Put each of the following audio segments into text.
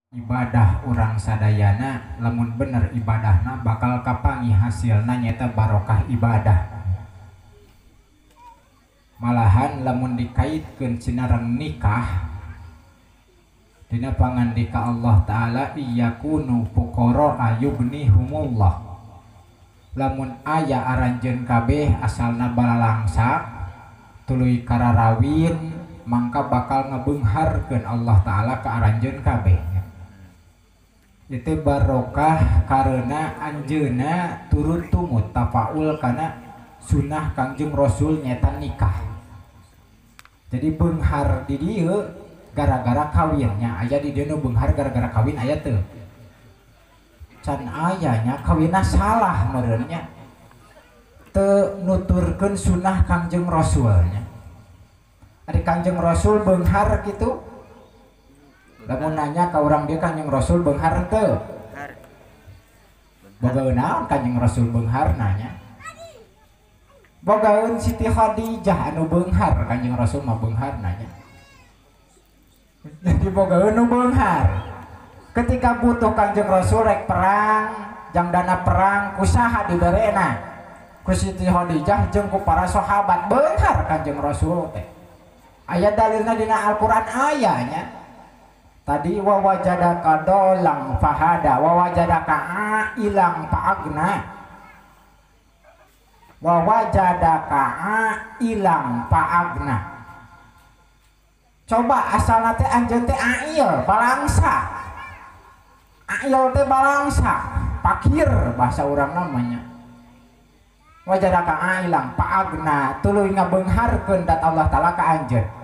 Ibadah urang sadayana lamun bener ibadahna bakal kapanggih hasilna nyaeta barokah ibadah. Malahan lamun dikaitkeun sinareng nikah dina pangandika Allah Ta'ala iyakunu fuqara ayughnihumullah. Lamun aya aranjeun kabeh asalna balalangsa tuluy kararawin mangka bakal ngebeungharkeun Allah Ta'ala ka aranjeun kabeh. Itu barokah karena anjeunna turun tumut tafaul kana sunah Kangjeng Rasul nyata nikah. Jadi beunghar di dieu gara-gara kawinnya aya di dieu nu beunghar gara-gara kawin aya teu? Can aya nya kawinna salah meureun nya. Teu nuturkeun sunah Kangjeng Rasulnya. Ari Kangjeng Rasul beunghar kitu? Lamun nanya ka urang dieu Kangjeng Rasul beunghar teu? Bogaeun naon Kangjeng Rasul beunghar nanya? Bogaeun Siti Khadijah anu beunghar, Kangjeng Rasul mah beunghar nanya. Jadi bogaeun nu beunghar. Ketika butuh Kangjeng Rasul rek perang, jang dana perang kusaha diberena? Ku Siti Khadijah jeung ku para sahabat beunghar Kangjeng Rasul teh. Aya dalilna dina Al-Qur'an aya nya. Tadi wa wajadaka dolang fahada wa wajadaka ailang faagna. Wa wajadaka ailang faagna. Coba asalna teh anjeun teh ail balangsa. Ail teh balangsa, fakir bahasa urang namanya. Wajadaka ailang faagna tuluy ngabeungharkeun dat Allah Ta'ala ka anjeun.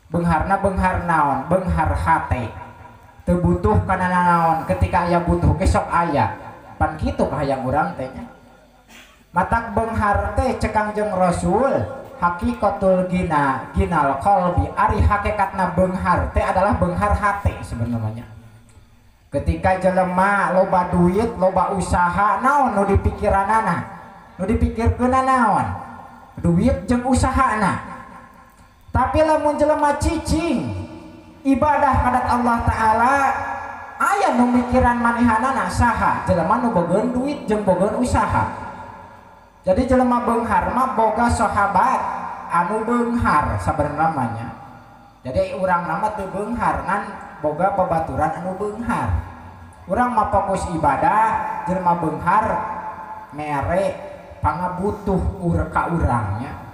Beungharna beunghar naon? Beunghar hate. Teu butuh kana naon, ketika aya butuh ge sok aya. Pan kitu kahayang urang teh nya. Matak beunghar teh cek Kangjeng Rasul hakikatul gina ginal qalbi, ari hakikatna beunghar teh adalah beunghar hate sebenarnya. Ketika jelema loba duit, loba usaha, naon nu dipikiranana? Nu dipikirkeunna naon? Duit jeung usahana. Tapi lamun jelema cicing ibadah kadat Allah Ta'ala aya nu mikiran manehanana saha? Jelema nu bogeun duit jeung bogeun usaha. Jadi jelema beunghar mah boga sahabat anu beunghar sabenerna mah nya. Jadi urang nama teu beunghar ngan boga babaturan anu beunghar. Urang mah fokus ibadah, jelema beunghar mere pangabutuh ka urangnya.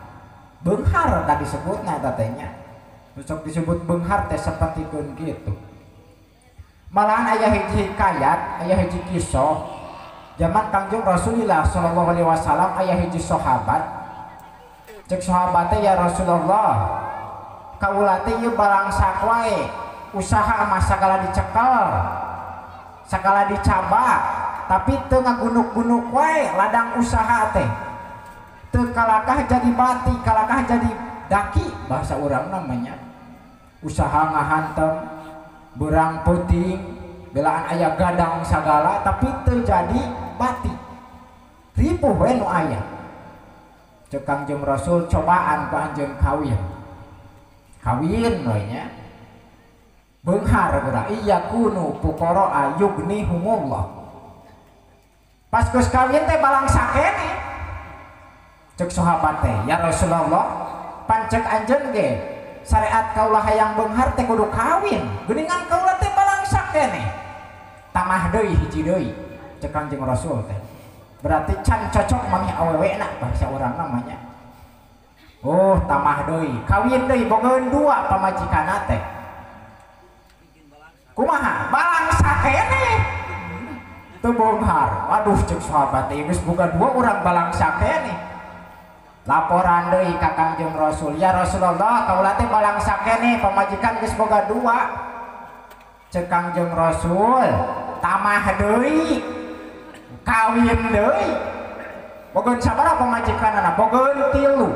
Beunghar tadi disebutna eta teh nya. Sok disebut beunghar teh sapertikeun kitu. Malahan aya hiji hikayat, aya hiji kisah zaman Kangjeng Rasulullah sallallahu alaihi wasallam aya hiji sahabat. Cek sahabat teh ya Rasulullah, kaula teh ieu balangsak wae, usaha mah sagala dicekel, sagala dicabak, tapi teu ngagunuk-gunuk wae ladang usaha teh. Teu kalakah jadi bati, kalakah jadi daki bahasa urang namanya. Usaha ngahantem, berang peuting, belaan aya gadang sagala tapi teu jadi bati. Ripuh we nu aya. Cek Kangjeng Rasul cobaan ku anjeun kawin. Kawin we nya. Beunghar geura iyakunu fuqara ayughnihumullah. Pas geus kawin teh balangsa keneh. Cek sahabat teh, ya Rasulullah, pan cek anjeun ge syariat kaula hayang beunghar teh kudu kawin. Geuningan kaula teh balangsa keneh. Tamah deui hiji deui cek Kangjeng Rasul teh. Berarti can cocok mami awewe na bahasa urang namanya. Oh, tamah deui, kawin deui bogeun dua pamajikanna teh. Kumaha? Balangsa keneh. Teu beunghar. Waduh cek sahabat teh geus boga dua urang balangsa keneh. Laporan deui ka Kangjeng Rasul, ya Rasulullah, kaula teh balangsa keneh pamajikan geus boga dua. Cek Kangjeng Rasul, tamah deui, kawin deui. Bogeun sabaraha pamajikanana? Bogeun tilu.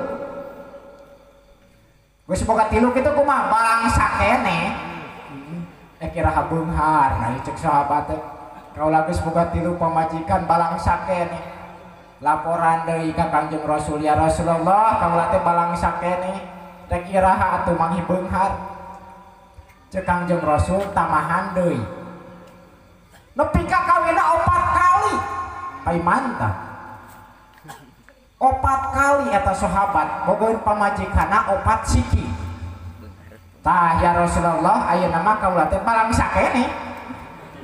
Geus boga tilu kitu kumaha? Balangsa keneh. Kira beunghar. Nah cek sahabat teh, kaula geus boga tilu pamajikan balangsa keneh. Laporan deui ka Kangjeng Rasul, ya Rasulullah, kaula teh balangsa keneh. Rek iraha atuh manggih beunghar. Cek Kangjeng Rasul tamahan deui, Nepi ka kawinna 4 kali. Paiman tah. 4 kali eta sahabat bogoeun pamajikanna 4 siki. Tah ya Rasulullah ayeuna mah kaula teh balangsa keneh.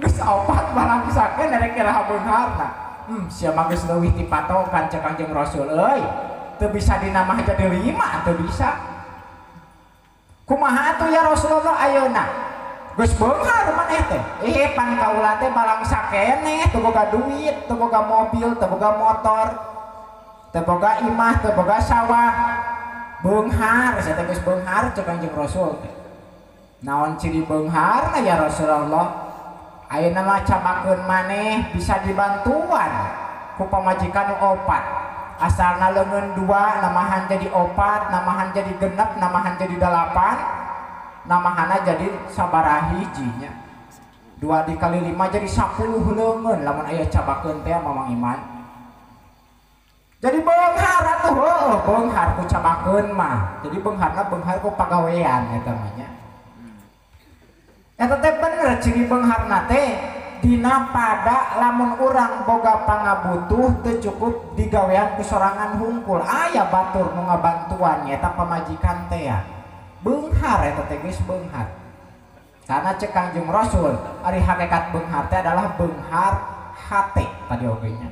Geus 4 balangsa keneh rek iraha beungharna. Sia mah geus leuwih ti patokan cek Kangjeng Rasul euy. Teu bisa dinamah jadi 5 teu bisa. Kumaha atuh ya Rasulullah ayeuna? Geus beunghar maneh teh. Pan kaula teh balangsa keneh, teu boga duit, teu boga mobil, teu boga motor, teu boga imah, teu boga sawah. Beunghar, saya teh geus beunghar cek Kangjeng Rasul teh. Naon ciri beungharna ya Rasulullah? Ayeuna mah cabakeun maneh bisa dibantuan ku pamajikan nu 4. Asalna leungeun 2 namahan jadi 4, namahan jadi 6, namahan jadi 8, namahana jadi sabaraha hijinya. 2 dikali 5 jadi 10 leungeun lamun aya cabakeun teh Mamang Iman. Jadi beunghar atuh heueuh beunghar ku cabakeun mah. Jadi beungharna beunghar ku pagawean eta mah nya. Eta teh bener ciri beungharna teh dina pada lamun urang boga pangabutuh teu cukup digawean ku sorangan hungkul aya batur nu ngabantuan eta pamajikan teh ya. Beunghar eta teh geus beunghar. Karena cek Kangjeng Rasul ari hakikat beunghar teh adalah beunghar hate tadi oge nya.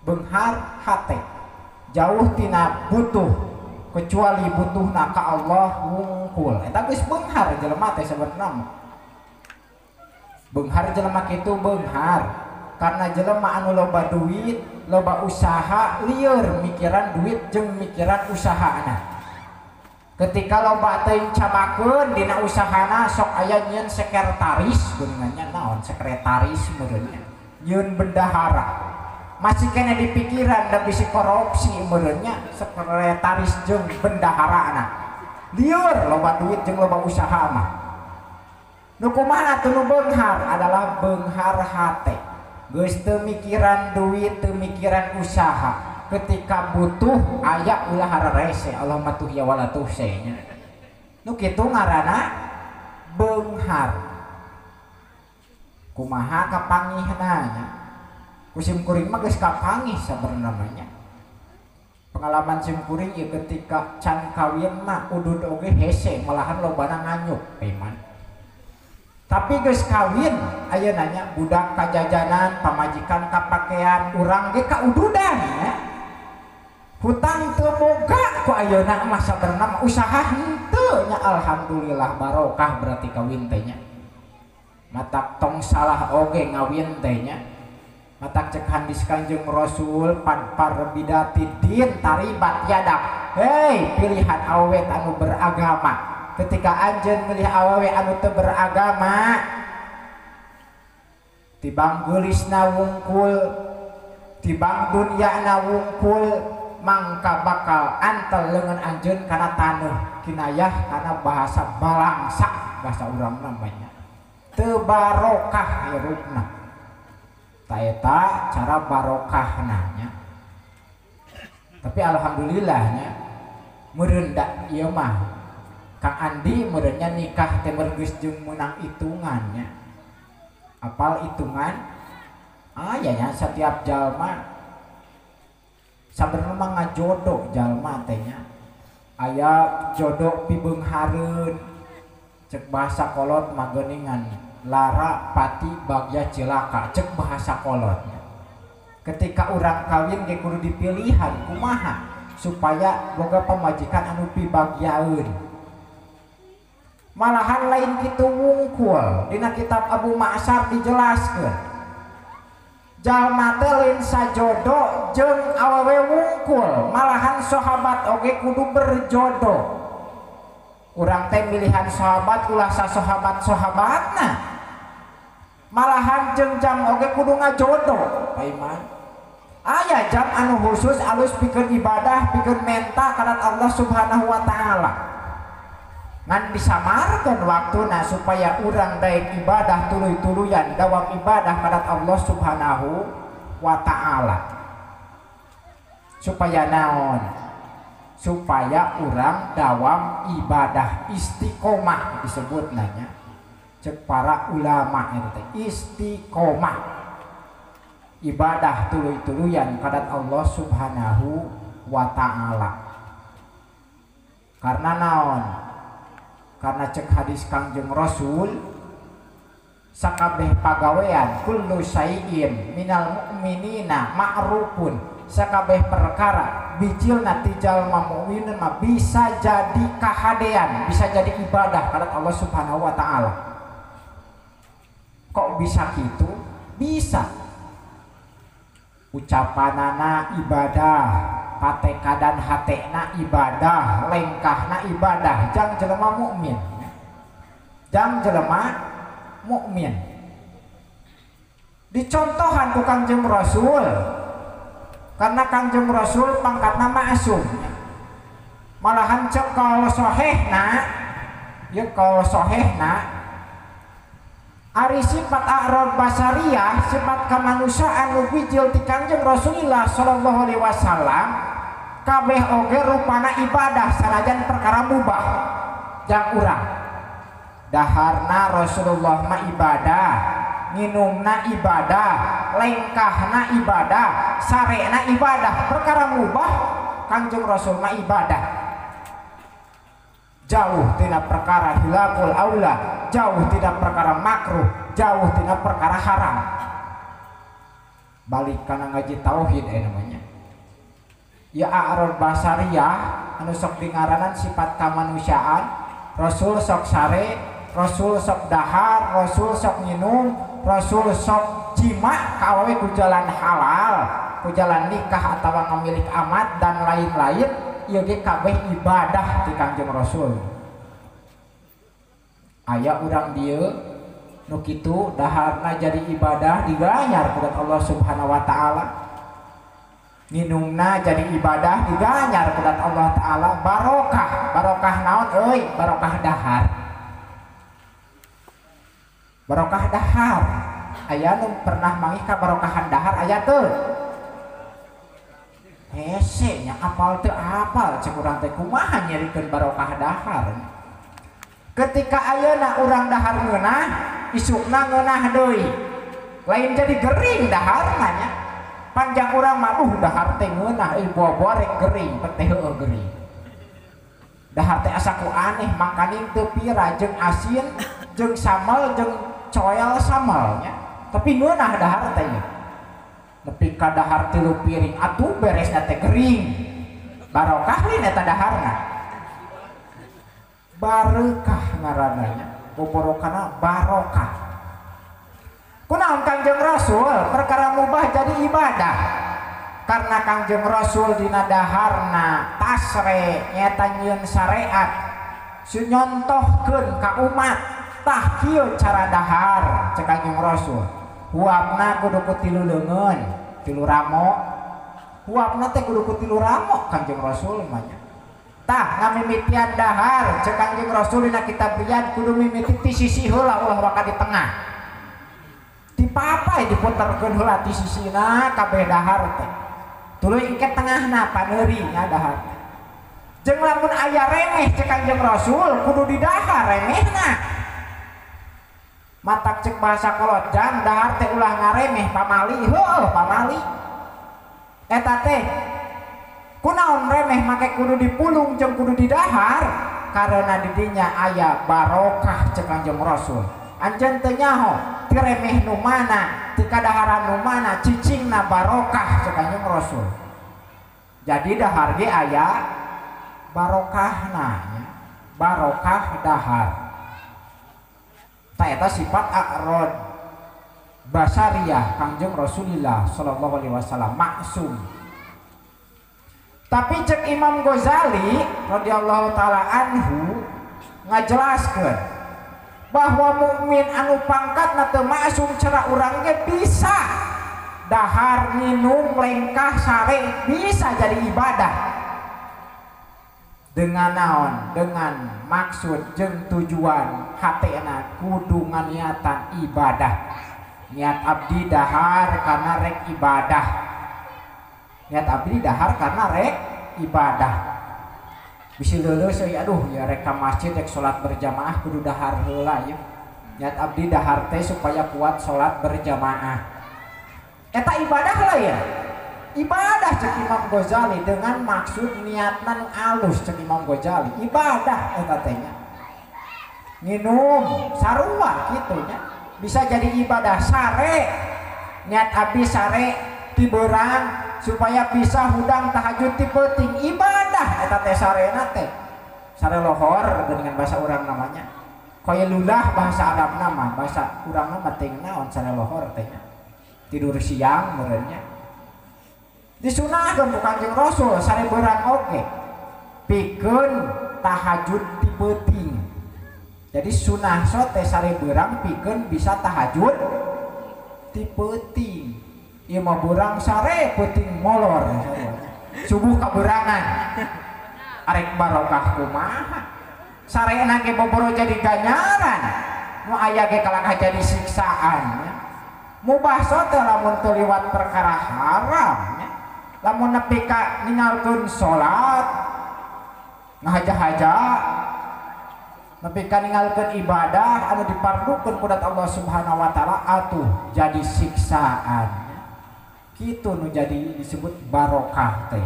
Beunghar hate. Jauh tina butuh kecuali butuhna ka Allah wungkul. Eta geus beunghar jelema teh sabenerna. Beunghar jelema kitu beunghar karena jelema anu loba duit, loba usaha, lieur mikiran duit jeung mikiran usahana. Ketika loba teuing cabakeun dina usahana sok aya nyieun sekretaris geuningannya naon sekretaris meureunnya, nyieun bendahara. Masih kena di pikiran da bisi korupsi meureunnya sekretaris jeung bendaharana. Lieur loba duit jeung loba usaha mah. Nu kumaha atuh nu beunghar adalah beunghar hate. Geus teu mikiran duit, teu mikiran usaha. Ketika butuh aya ulah hararese Allah mah tuh ya wala tuhse nya. Nu kitu ngaranna beunghar. Kumaha kapangihna nya? Ku sim kuring mah geus kapangih sabenerna mah nya. Pengalaman sim kuring ieu ketika can kawin mah udud oge hese malahan lobana nganyuk iman. Tapi geus kawin ayeuna nya budak kajajanan, pamajikan kapakean, urang ge kaududan ya. Hutang teu boga ku ayeuna mah sabenerna usaha henteu nya alhamdulillah barokah berarti kawin teh nya. Matak tong salah oge ngawin teh nya. Matak cek hadis Kangjeng Rasul padpar bidati din taribat yadak. Hei, pilihan awewe anu beragama. Ketika anjeun milih awewe anu teu beragama tibang geulisna wungkul, tibang dunyana wungkul, mangka bakal antel leungeun anjeun kana taneuh kinayah kana bahasa balangsa bahasa urang namanya teu barokah hirupna. Ta eta cara barokahna nya. Tapi alhamdulillah nya meureun da ieu mah Kang Andi meureunnya nikah teh geus jeung meunang hitungannya. Apal hitungan? Aya nya setiap jalma sabenerna mah ngajodoh jalma teh nya. Aya jodoh pibeunghareun. Cek bahasa kolot mah geuningan lara pati bagya cilaka cek bahasa kolotnya. Ketika urang kawin ge kudu dipilihan kumaha supaya boga pamajikan anu pibagyaeun. Malahan lain kitu wungkul dina kitab Abu Ma'sar dijelaskeun jalma teh lain sajodo jeung awewe wungkul, malahan sahabat oge kudu berjodoh. Urang teh milihan sahabat ulah sasahabat-sahabatna, malahan jeung jam oge kudu ngajodoh. Paiman aya jam anu khusus alus pikeun ibadah, pikeun menta kana Allah Subhanahu wa taala. Ngan disamarkeun waktuna supaya urang daek ibadah tuluy-tuluyan dawam ibadah kepada Allah Subhanahu wa taala. Supaya naon? Supaya urang dawam ibadah istiqomah disebut nanya. Cek para ulama itu teh istiqomah. Ibadah tuluy-tuluyan kadat Allah Subhanahu wa ta'ala. Karena naon? Karena cek hadis Kangjeng Rasul sakabeh pagawean kullu syai'in minal mu'minina ma'rufun, sakabeh perkara bijilna ti jalma mukminin mah bisa jadi kahadean, bisa jadi ibadah kadat Allah Subhanahu wa ta'ala. Kok bisa gitu? Bisa. Ucapanana ibadah, patekadan hatena ibadah, lengkahna ibadah, jang jelema mukmin. Jang jelema mukmin. Dicontohan ku Kangjeng Rasul. Karena Kangjeng Rasul pangkatna ma'sum. Malahan cek kalau sohehna, ya kalau sohehna ari sifat a'rad basariyah, sifat kemanusiaan nu bijil ti Kangjeng Rasulullah sallallahu alaihi wasallam kabeh oge rupana ibadah sanajan perkara mubah jang urang. Daharna Rasulullah mah ibadah, nginumna ibadah, lengkahna ibadah, sarena ibadah, perkara mubah Kangjeng Rasul mah ibadah. Jauh tina perkara hilaful aula, jauh tina perkara makruh, jauh tina perkara haram. Balik kana ngaji tauhid namanya. Ya a'rad basariyah anu sok dingaranan sifat kamanusiaan, Rasul sok sare, Rasul sok dahar, Rasul sok nginum, Rasul sok jima ka awewe ku jalan halal, ku jalan nikah atawa ngamilik amat dan lain-lain. Ieu ge kabeh ibadah ti Kangjeng Rasul. Aya urang dieu nu kitu daharna jadi ibadah diganyar ku Allah Subhanahu wa ta'ala. Nginumna jadi ibadah diganyar ku Allah ta'ala. Barokah, barokah naon euy? Barokah dahar. Barokah dahar. Aya nu pernah manggih ka barokahan dahar aya teu? Hese nya apal teu apal cek urang teh kumaha nyerikeun barokah dahar. Ketika ayeuna urang dahar ngeunah, isukna ngeunah deui. Lain jadi gering daharna nya. Panjang urang mah duh dahar teh ngeunah euy buah-buah rek gering, teh heueuh gering. Dahar teh asa ku aneh makanin teu pira jeung asin, jeung sambal, jeung coel sambal nya. Tapi ngeunah dahar teh nya. Nepi ka dahar 3 piring atuh beresna teh gering. Barokah lain eta daharna. Barokah ngaranna nya, boborokana barokah. Kunaon Kangjeng Rasul perkara mubah jadi ibadah. Karena Kangjeng Rasul dina daharna tasre nyata nyieun syariat, nyontohkeun ka umat tah kieu cara dahar cek Kangjeng Rasul. Huapna kudu ku 3 leungeun, 3 ramo. Huapna teh kudu ku 3 ramo Kangjeng Rasul mah nya. Tah ngamimitian dahar cek Kangjeng Rasul dina kitab Riyad kudu mimiti ti sisi heula ulah waka di tengah. Dipapai diputerkeun heula ti sisina kabeh dahar teh. Tuluy engke tengahna paneuri nya dahar teh. Jeung lamun aya remeh cek Kangjeng Rasul kudu didahar remehna. Matak cek bahasa kolot jang dahar teh ulah ngaremeh pamali heueuh pamali eta teh kunaon remeh make kudu dipulung jeung kudu didahar karena didinya aya barokah cek Kangjeng Rasul. Anjeun teu nyaho ti remeh nu mana ti kadaharan nu mana cicingna barokah cek Kangjeng Rasul. Jadi dahar ge aya barokahna nya, barokah dahar. Eta sifat a'rad basariyah Kangjeng Rasulullah sallallahu alaihi wasallam maksum. Tapi cek Imam Ghazali radhiyallahu taala anhu ngajelaskeun bahwa mukmin anu pangkatna teu maksum cara urang ge bisa dahar minum lengkah sare bisa jadi ibadah. Dengan naon? Dengan maksud jeung tujuan hatena kudu nganiatan ibadah. Niat abdi dahar karena rek ibadah. Niat abdi dahar karena rek ibadah. Bisi leuleus euy aduh ya rek ka masjid rek salat berjamaah kudu dahar heula ya. Niat abdi dahar teh supaya kuat salat berjamaah. Eta ibadah lah ya. Ibadah cek Imam Ghazali dengan maksud niatna nu alus cek Imam Ghazali. Ibadah eta teh nya. Nginum sarua kitu nya. Bisa jadi ibadah sare. Niat abdi sare ti beurang supaya bisa hudang tahajud ti peuting, ibadah eta teh sarena teh. Sare lohor dengan bahasa urang namanya. Qailulah bahasa Arab nama, bahasa urang nama teh naon sare lohor teh nya. Tidur siang meureunnya. Disunahkeun ku Kanjeng Rasul sare beurang oge. Pikeun tahajud ti peuting. Jadi sunah sote sare beurang pikeun bisa tahajud ti peuting. Ieu mah beurang sare peuting molor subuh kaberangan. Arek barokah kumaha? Sarena ge boboro jadi ganjaran. Nu aya ge kalakah jadi siksaan nya. Mubah sote lamun teu liwat perkara haram nya. Lamun nepi ka ningalkeun salat ngahaja-haja nepi ka ningalkeun ibadah anu dipardukeun ku Allah Subhanahu wa taala atuh jadi siksaan. Kitu nu jadi disebut barokah teh.